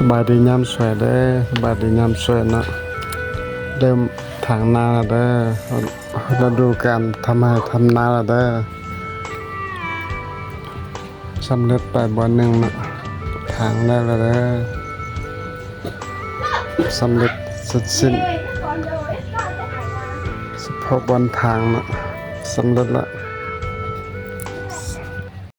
ສະບາຍດີຍາມສວຍເດີ ສະບາຍດີຍາມສວຍເນາະ. ເລີ່ມຖາງນາແລ້ວເດີ ລະດູການທຳໄຮ່ທຳນາແລ້ວເດີ. ສຳເລັດໄປບ່ອນໜຶ່ງເນາະ ຖາງແລ້ວແລ້ວເດີ ສຳເລັດເສັດສິ້ນ ສະເພາະບ່ອນຖາງເນາະ ສຳເລັດລະ.